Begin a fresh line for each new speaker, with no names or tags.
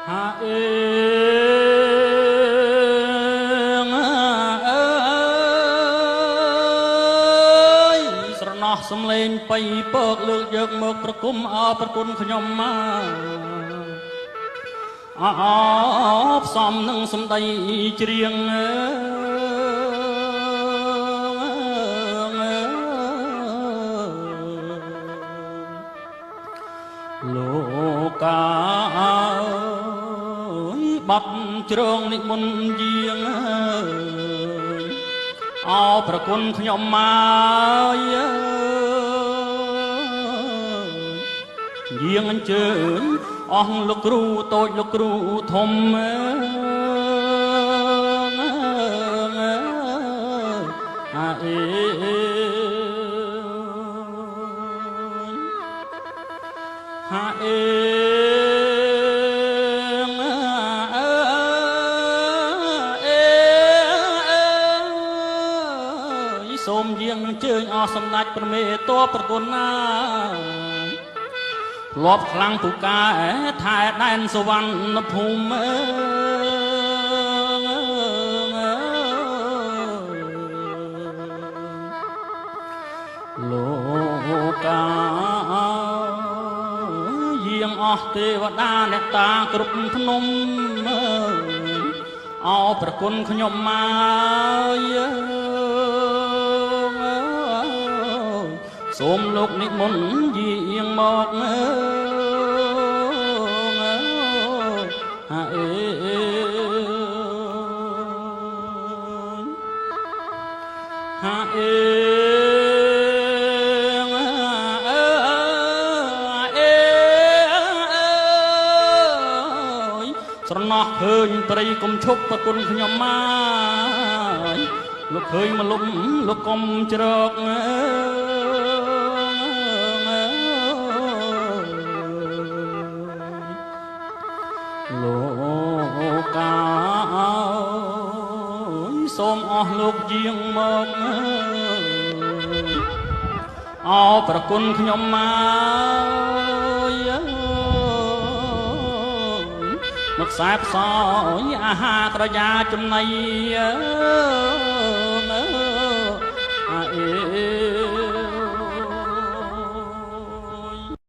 ហាអេងអើយស្រណោះសំលេងបៃពកលើកយកមកប្រគុំអរប្រគុណខ្ញុំមកអផ្សំនឹងសំដីច្រៀង លោកកាអើយបាត់ជ្រងនិមន្តយាងអើយអោប្រគុណខ្ញុំមកយាងអញ្ជើញអស់លោកគ្រូតូចលោកគ្រូធំអើយអាអេហាអេងអើអេអើយសូមយាងអញ្ជើញអស់សម្ដេចព្រះមេតបប្រគុណណាធ្លាប់ខ្លាំងពូកែថែដែនសវណ្ណភូមិអើយលោកកាយាងអស់ទេវតាអ្នកតាគ្រប់ភ្នំអើយអោប្រគុណខ្ញុំមកសូមលោកនិមន្តយាងមកអើអាអេហាអេងអើអេអើយស្រណោះឃើញត្រីកុំឈប់ប្រគុណខ្ញុំមកលោកឃើញមកលុំលោកកុំជ្រកអើលោកកាអើយសូមអស់លោកយាងមកអោប្រគុណខ្ញុំមកមកខ្សែផ្សោយអាហារក្រយាចំណៃអើអាអេ